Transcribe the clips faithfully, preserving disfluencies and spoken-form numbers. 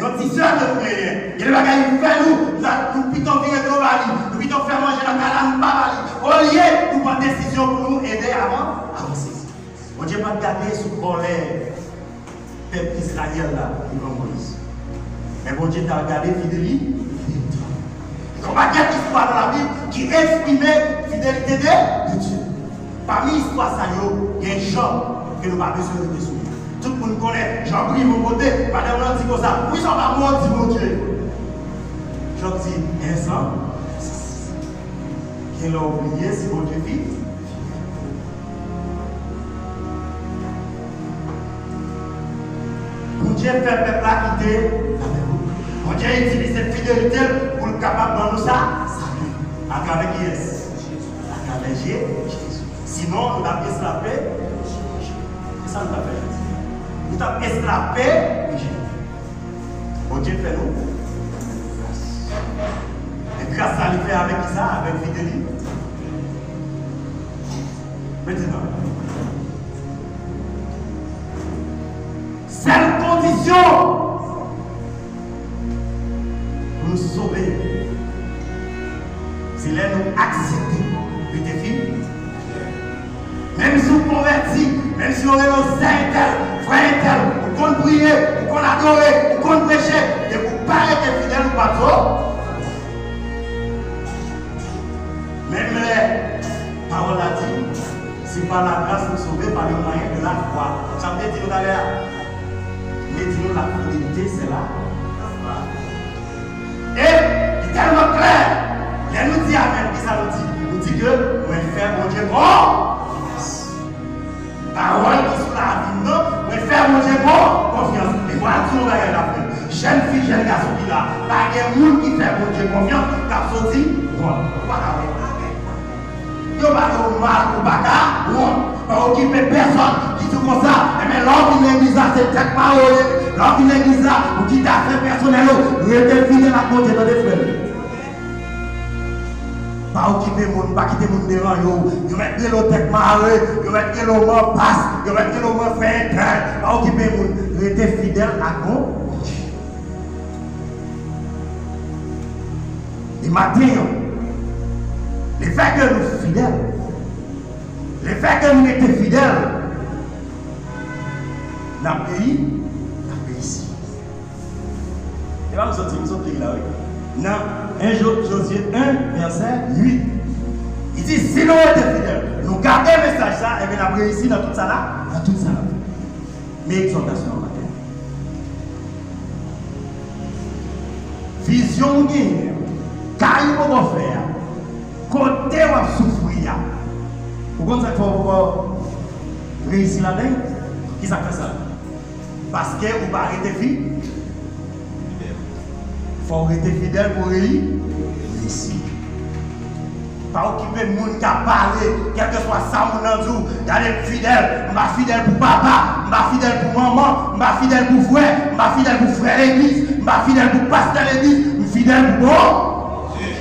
Yon ti sè ke nou genyen. Gen de bagay li fè nou, nou, nou pito vire do ba li, nou pito fè manje nan kay la, nou pa ba li. Olye nou pran desizyon pou nou ede avan, avanse. Bondye pa t gade sou kòlè pèp Izrayèl la devan Moyiz. Men Bondye t al gade fideli-, fidelite. Gen yon pakèt istwa nan Labib ki eksprime fidelite de, de Dye. Pami istwa sa yo, gen Jòb ke nou pa bezwen rete sou li. Tout moun konnen Jòb rive yon kote, madanm lan di konsa, "Poukisa w pa modi Bondye?" Jòb di, "Ensan, gen lè w bliye si Bondye fi." Bondye fè pèp la kite lamen. Bondye itilize fidelite l pou l kapab ban nou sa, sali. Atravè kiyès? Atravè Je-, Jezi. Sinon, nou t ap esklav pe-, se sa nou t ap fè jodi a. Nou t ap esklav pe-, peche. Bondye fè nou gras. E gras sa li fè avèk kisa? Avèk fidelite. Mentnan, sèl kondisyon pou nou sove, se lè nou aksepte rete fidèl. Menm si w konvèti, menm si yo rele w sè entèl, frè entèl, ou konn priye, ou konn adore, ou konn preche, depi w pa rete fidèl, ou p ap sove. Menm lè pawòl la di, c'est par la grâce nous sauvés par le moyen de la foi. Sa m te di nou talè a? M te di nou la fidélité, c'est la foi. E li tèlman klè, lè nou di amèn, kisa nou di? Nou di ke mwen fè Bondye konfyans. Pawòl ki sou lavi m nan, mwen fè Bondye kon-, konfyans. E mwen ap di yon bagay la, frè m. Jèn fi, jèn gason ki la, pa gen moun ki fè Bondye konfyans k ap soti wont. Ou pa ka wè. Yo pale w mal, ou pa ka wont. Pa okipe pèsòn ki di w konsa, enben, lè w vin legliz la, se tèt mare w ye. Lè w vin legliz la, ou kite afè pèsonèl ou, rete fidèl ak Bondye, tande, frè m. Pa okipe moun, pa kite moun deranje w. Yo mèt rele w tèt mare, yo mèt rele w manpas, yo mèt rele w mwen frè entèl. Pa okipe moun, rete fidèl ak Bondye. E maten an, lefètke nou fidèl, lefètke nou rete fidèl, n ap peyi, n ap reyisi. E pa m sot di, m sot li la, wi. Nan en Jo-, Jozye en, vèsè uit, li di, si nou rete fidèl, nou gade mesaj sa, enben, n ap reyisi nan tout sa la, nan tout sa la. Men egzòtasyon an maten. Vizyon w genyen an, kay ou poko fè a, kote w ap soufri a. Ou konn sa k fè w poko reyisi ladan l? Kisa k fè sa? Paske ou pa rete fi-, fidèl. Fò w rete fidèl pou w reyi-, reyisi. Pa okipe moun k ap pale, kèlkeswa sa moun nan di w, gade m fidèl, m pa fidèl pou papa, m pa fidèl pou manman, m pa fidèl pou frè, m pa fidèl pou frè legliz, m pa fidèl pou pastè legliz, m fidèl pou Bondye.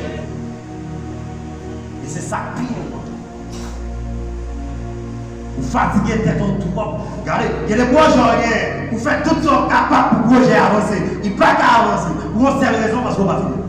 E se sa k pi enpòtan. Ou fatige tèt ou twòp. Gade, gen de pwojè w genyen. Ou fè tout sa w kapab pou pwojè a avanse. Li pa ka avanse. Pou yon sèl rezon, paske w pa fidèl.